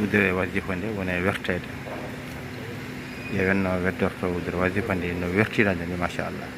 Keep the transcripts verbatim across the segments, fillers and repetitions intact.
Wudere warji ko nde woni e werteede. Ƴeewen no weddorto wudere wasifa ndi, no wertirande ni, machallah.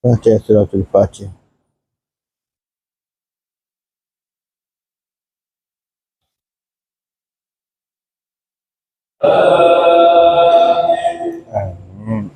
Fatiha, Suratul Fatiha. Amin.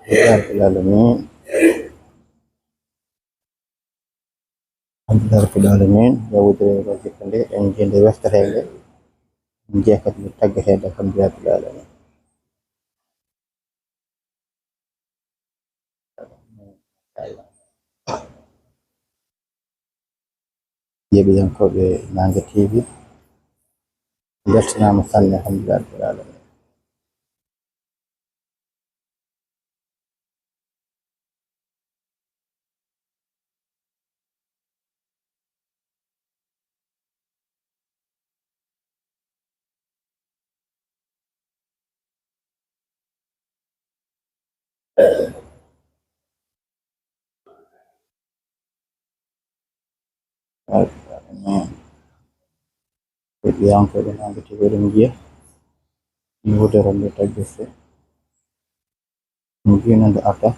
Ya Rabbil Alamin. Alhamdulillahi Rabbil Alamin. Yawude wasifa nde, en njiya nde wefteteende, en njiya kadi nde taggeteende, alhamdulillahi Rabbil Alamin. Yeeɓiyankooɓe Naange T V, mbeltanaama sanne, alhamdulillahi Rabbil Alamin. Heɗiyankooɓe Naange T V, eɗen njiya ni wudere nde taggirte. Min njiya nde arta.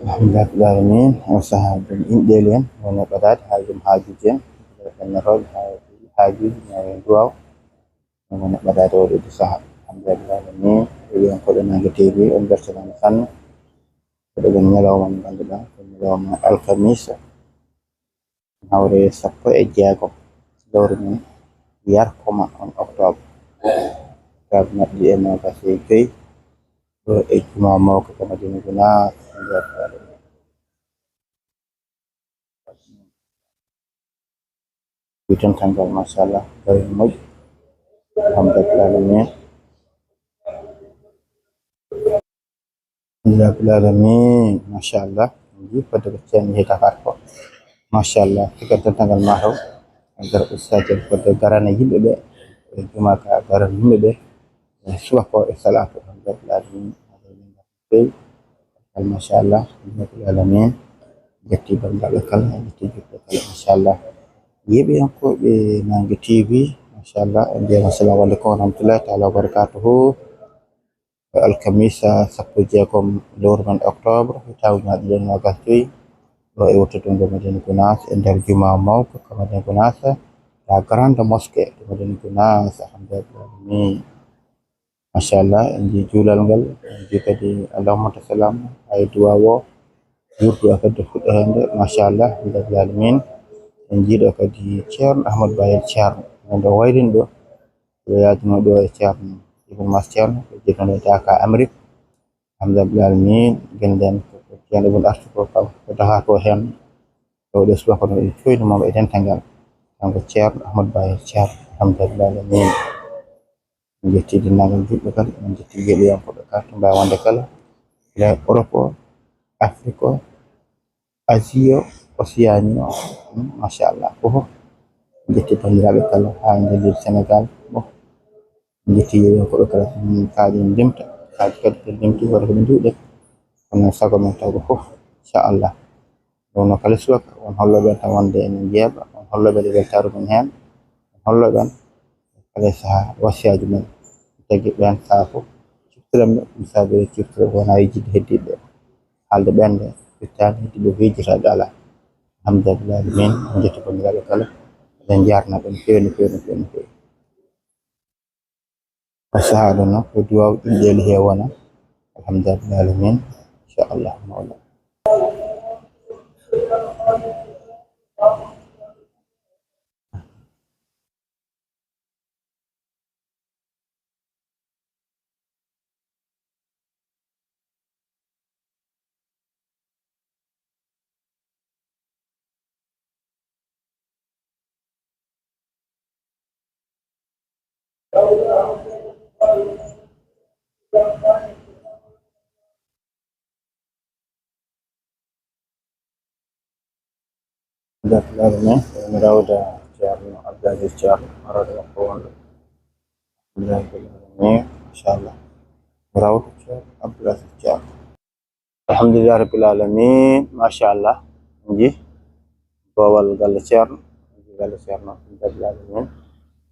Alhamdulillahi Rabbil Alamin. O saha ɗum inɗeeli en woni ɓadaade haaju ɗum haajuuji en, ɓennotooɓe haajuuji, ñaawe duwaaw. Ɗum woni ɓadaade oo ɗoo saha. Alhamdulillahi Rabbil Alamin. Heɗiyankooɓe Naange T V, on mbeltanaama sanne. Ko ɗo ñalawma mo ngannduɗaa ko ñalawma alkamisa. Hawre sappo e jeego lewru men yarkoma on octobre. Hitaande ujunere ɗiɗi e noogas e joy, ɗo e juma mawka ka Madina Gunaas, nder Wi tan kangal, machallah, tawi moƴƴi. Alhamdulillahi alamin. Alhamdulillahi alamin, machallah. Ndi fodde ko ceerno yehi Dakar ko. Machallah, sikkata dental ngal mataw. Nder ustaaji en fodde garana yimɓe ɓe. E juma ka garana yimɓe ɓe. E subaka o e salatu. Alhamdulillahi alamin. Feewi. Machallah, Rabbil alamin. Jetti banndiraaɓe kala, jetti juulɓe kala, machallah. Yeeɓiyankooɓe Naange T V, machallah, en mbiyii on assalamu aleykum wa rahmatullahi taala wa barakatuhu. Ko alkamisa sappo e jeegom lewru men octobre, hitaande ujunere ɗiɗi e noogas e joy, ɗo e wuttude ngo Madina Gunaas, e nder juma mawka ka Madina Gunaas, la grande mosquée de Madina Gunaas, alhamdulillahi. Machallah, en njii juulal ngal, en njii kadi Allahumma anta salam, hay duwaaw o, yurdu o kadi fuɗɗo heen nde, machallah, Rabbil alamin. En njii ɗo kadi Ceerno Ahmad Bayel Ceerno, men ɗo wayrin ɗo, Koɓe yaajunoo ɗo e Ceerno Ibn Mas Ceerno, ɓe jiɗnoo e Daaka Amérique. Alhamdulillahi alamin, genden ko Ceerno Ibn Arti ko kanko ko dahaa to heen. Ɗo ɗo subaka ɗo e coyni mo e dental ngal. Kanko Ceerno Ahmadu Baye Ceerno, alhamdulillahi alamin. En njetti denndaangal juulɓe kala, en njetti yeeɗiyankooɓe kala to mbaawi wonde kala. Gila e Europe o, Afrique o, Asie o, Océanie o, hmm, machallah, fof. En njetti banndiraaɓe kala haa e nder leydi Sénégal fof. En njetti yeeɗiyankooɓe kala, hmm, kaaji en ndimta, kaaji kadi ɓe ndimti, wota ko ɓe nduuɗe. Kono sago men tago fof, inchallah. Ɗum noon kala subaka, on hollooɓe en tan wonde enen njeeɓa, on hollooɓe en weltaaru men heen, on hollooɓe en kala e sahaa wasiyaaji men. Tagi ɓeen sahaa fof, ciftiren ɓe, ɗum saabi ciftere wonaa yejjitde heddiiɓe ɓe. Haalde ɓeen nde firtaani heddiiɓe ko yejjitaaɓe alaa. Alhamdulillahi alamin, en njetti banndiraaɓe kala, eɗen njaarna ɓe no feewi, no feewi, no feewi, no feewi. E sahaa ɗo noon ko duwaaw ɗum ɗeeli he wona. Alhamdulillahi alamin, inchallah mawla. Alhamdulillahi alamin, mi rawda Ceerno Abdul Aziz Ceerno, mi rawda makko wonɗo. Alhamdulillahi alamin, machallah. Mi rawda Ceerno Abdul Aziz Ceerno. Alhamdulillahi rabbil alamin, machallah. Nji boowal galle Ceerno, nji galle Ceerno, alhamdulillahi rabbil alamin.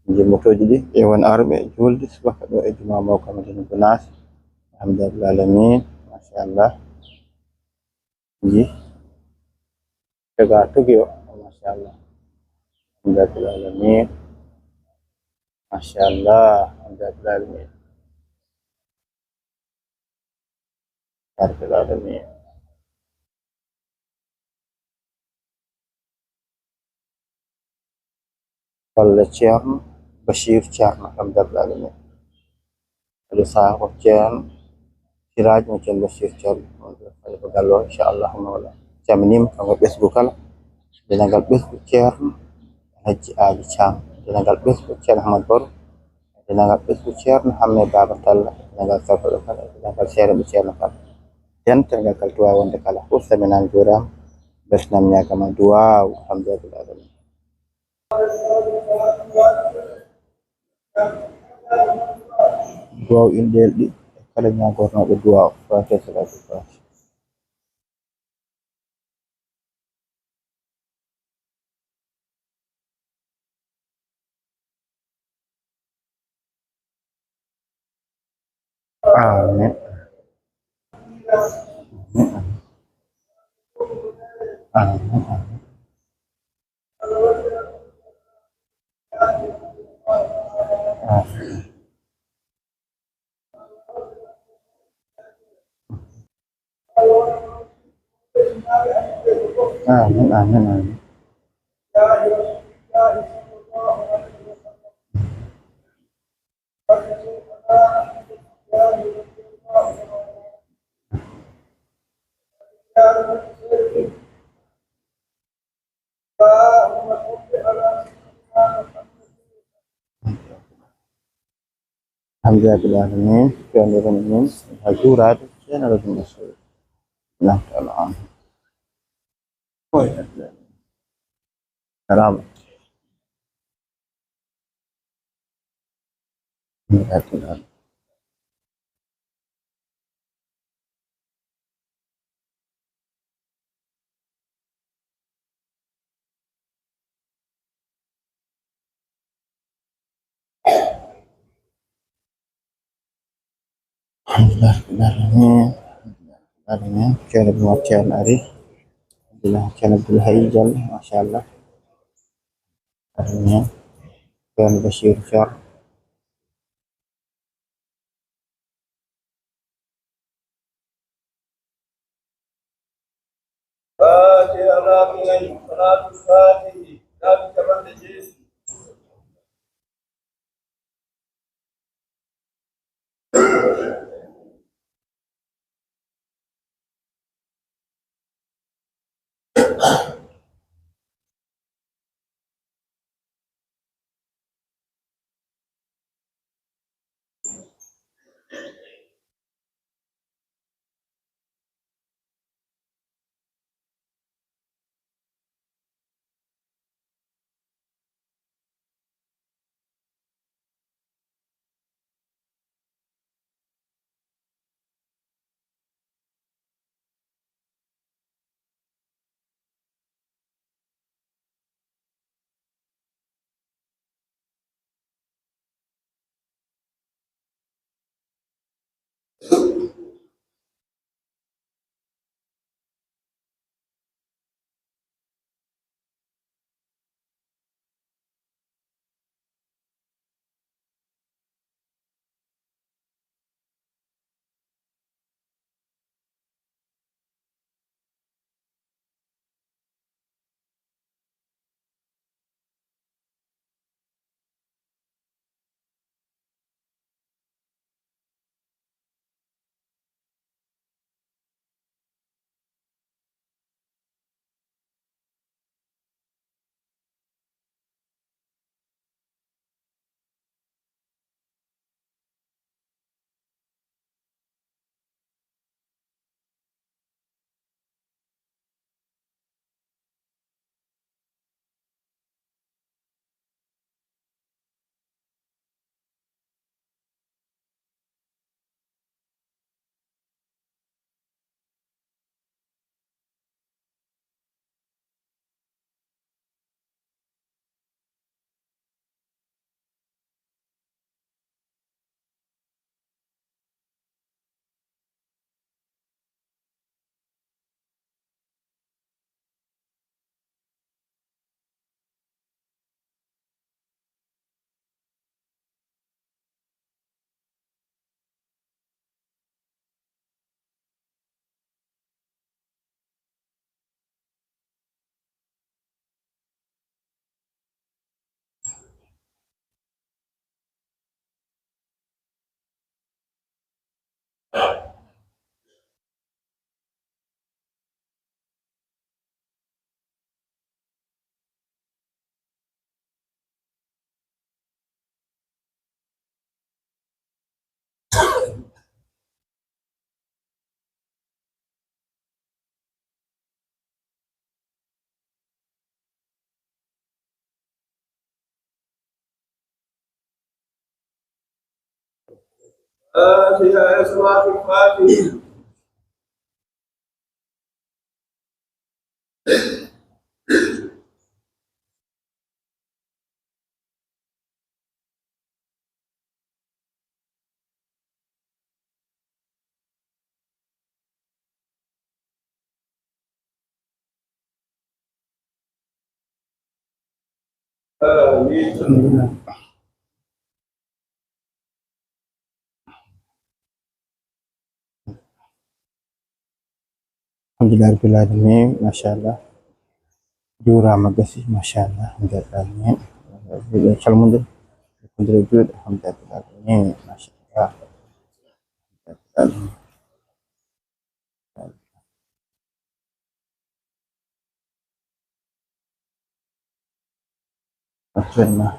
Nji motooji ɗi, e won arɓe juulde subaka ɗo e jumaa mawka Madina Gunaas. Alhamdulillahi rabbil alamin, machallah. Nji. Tega togi o, machallah. Alhamdulillahi rabbil alamin. Machallah, alhamdulillahi rabbil alamin. Rabbil alamin. Walla Ceerno Bachir Ceerno, alhamdulillahi rabbil alamin. Aɗa saha ko Ceerno Siraaj mo Ceerno Bachir Ceerno, on ɗo Khalifa Gallo, inchallahu mawla. Calminiima kanko ɓesngu kala, denndaangal ɓesngu Ceerno Alhaji Aali Caam, denndaangal ɓesngu Ceerno Ahmad Baro, denndaangal ɓesngu Ceerno Hamme Baaba Talla, denndaangal sarɗoɓe kala, denndaangal seereeɓe Ceerno kala. Dental ngal kala duwaaw wonde kala, fof salminaama, juuraama, beltanaama, ñaagaama duwaaw, alhamdulillahi rabbil alamin. Duwaaw inɗeeli ɗi, kala ñaagornooɗo duwaaw, Faatiha, Salaatul Faatiha. Amin. Amin, amin. Amin, amin. Amin. Amin, amin, amin. Alhamdulillahi rabbil alamin, fewndoren min ha juuraade Ceerno Alhaji Mansuur. Allahu taala anhu. Jarama. Alhamdulillah, rabbil alamin. Rabbil alamin. Ceerno Abdul Wahab Ceerno ari. Alhamdulillah, Ceerno Abdul Hayy Diallo, machallah. Amin. Ceerno Bachir Thior. Fatiha, Fatiha, Fatiha, Fatiha. Fatiha e salaatul Fatiha. Amin. Alhamdulillah rabbil alamin, machallah. Juuraama gasi, machallah, alhamdulillah rabbil alamin. Ɓe calmunde, ɓe kondire juuɗe, alhamdulillah rabbil alamin, machallah. Actuellement.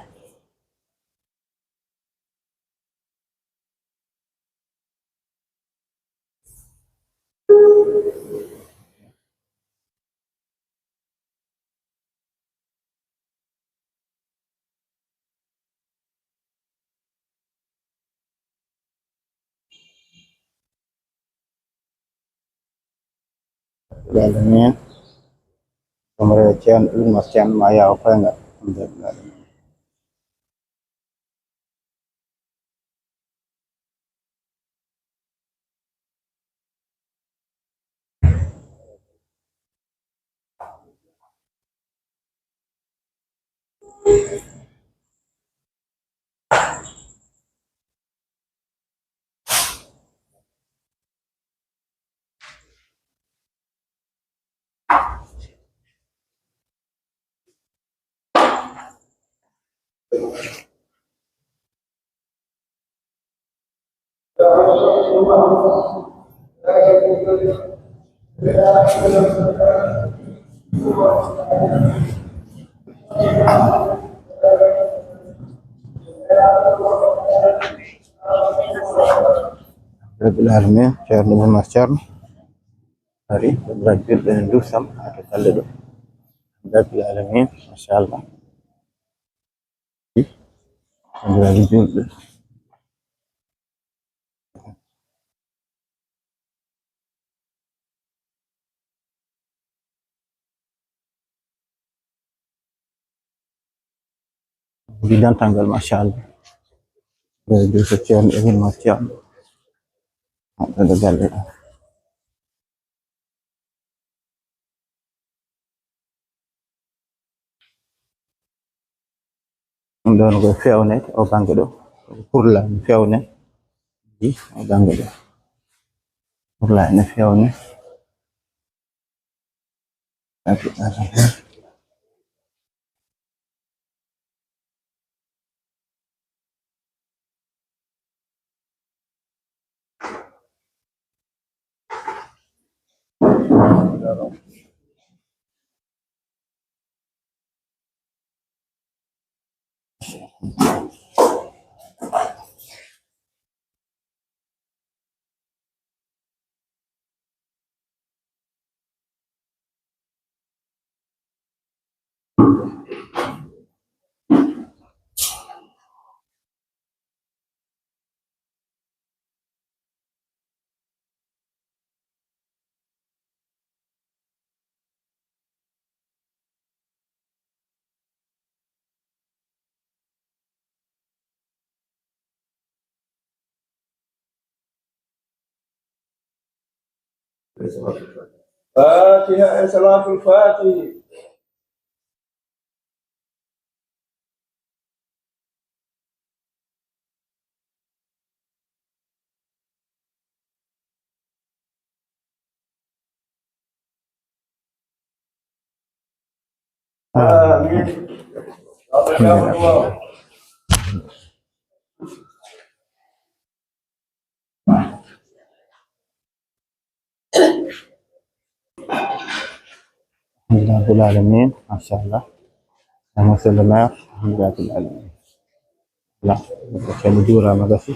Yalla min. Ɗum rewa ceerno, ɗum ma ceerno ma yawa koyngal. Alhamdulillah. Rabbil alamin, Ceerno Umar Ceerno. Ari, Rabbil alamin, ɓe nduusam, haa to galle ɗo. Rabbil alamin, machallah. Rabbil alamin, julɓe. Ndi dental ngal, machallah. Ɓe nduusa Ceerno Emil Matiyan. Haa to galle ɗo. Ɗum ɗoon ko fewne, o bannge ɗo. Purla ne fewne. Ji, o bannge ɗo. Purla ne fewne. Fatiha e salaatul faatihi. Amin. Alhamdulillah rabbil alamin, machallah. Monsieur le maire, alhamdulillah rabbil alamin. Voilà, ceerno juuraama gasi.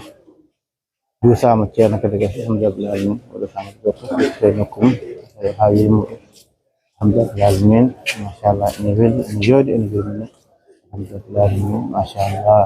Duusaama ceerno kadi gasi, alhamdulillah rabbil alamin. Waɗataama ko fof e nokku mum, haa yurmo. Alhamdulillah rabbil alamin, machallah, ene weli, ene jooɗi, ene yurmina. Alhamdulillah rabbil alamin, machallah.